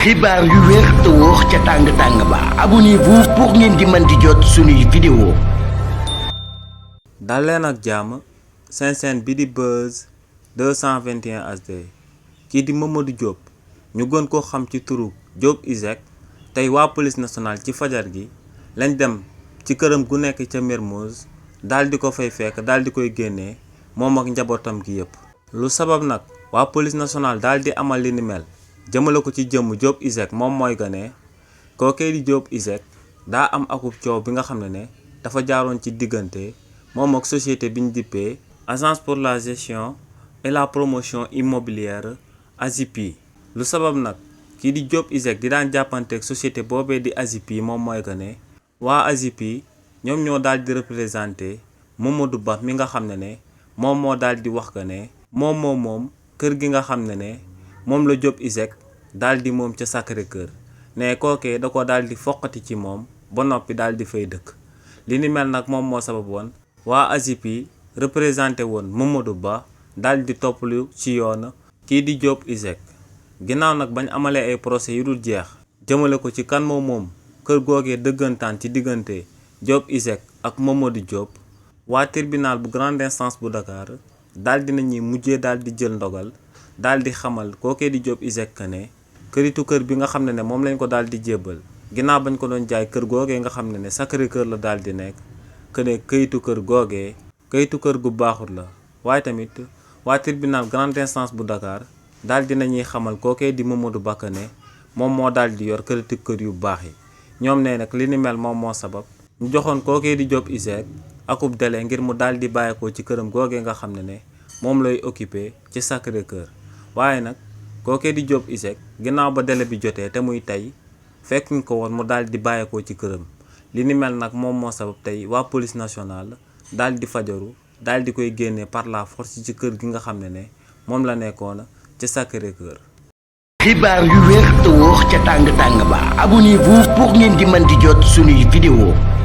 xibaar yu wér te wóor ca tàng-tàng ba abonnez-vous pour ngeen di mën di jot suñuy vidéo. dal leen ak jàmm seen chaîne bi di Buzz 221 HD kii di Mamadou Diop ñu gën koo xam ci turu Diop Iseg tey waa police nationale ci fajar gi lañ dem ci këram gu nekk ca Mermoz daal di ko fay fekk daal di koy génnee moom ak njabootam gi yépp lu sabab nag waa police nationale daal di amal li ni mel jëmale ko ci jëmm Diop Iseg moom mooy gane kookee di Diop Iseg daa am akub coow bi nga xam ne dafa jaaroon ci diggante moom ak société bi ñu dippee agence pour la gestion et la promotion immobilière AGEPI lu sabab nag kii di Diop Iseg di daan jàppanteeg société boobee di AGEPI moom mooy gane waa AGEPI ñoom ñoo daal di représenté Mamadou Ba mi nga xam ne moom moo daal di wax que ne moom kër gi nga xam ne moom la Diop Iseg daal di moom ca Sacré-Cœur ne kookee da ko daal di foqati ci moom ba noppi daal di fay dëkk li ni mel nag moom moo sabab woon waa AGEPI représenté woon Mamadou Ba daal di topplu ci yoon kii di Diop Iseg ginnaaw nag bañ amalee ay procès yu dul jeex jëmale ko ci kan moom kër googee dëggantaan ci diggante Diop Iseg ak Mamadou Diop waa tribunal bu grande instance bu Dakar daal di nañuy mujjee daal di jël ndogal daal di xamal kookee di Diop Iseg que ne këritu kër bi nga xam ne moom lañ ko daal di jébbal ginnaaw bañ ko doon jaay kër googee nga xam ne Sacré-Cœur la daal di nekk que ne këyitu kër googee këyitu kër gu baaxul la waaye tamit waa tribunal grande instance bu Dakar daal di nañuy xamal kookee di Mamadou Ba que ne moom moo daal di yor këritu kër yu baax yi ñoom ne nag li ni mel moom moo sabab ñu joxoon kookee di Diop Iseg akub délai ngir mu daal di bàyyeekoo ci këram googee nga xam ne moom lay occupé ci Sacré-Cœur waaye nag kookee di Diop Iseg ginnaaw ba délai bi jotee te muy tey fekk ñu ko woon mu daal di bàyyeekoo ci këram li ni mel nag moom moo sabab tey waa police nationale daal di fajaru daal di koy génnee par la force ci kër gi nga xam ne moom la nekkoon ci Sacré-Cœur. xibaar yu wér te wóor ca tàng-tàng ba abonnez-vous pour ngeen di mën di jot suñuy vidéo.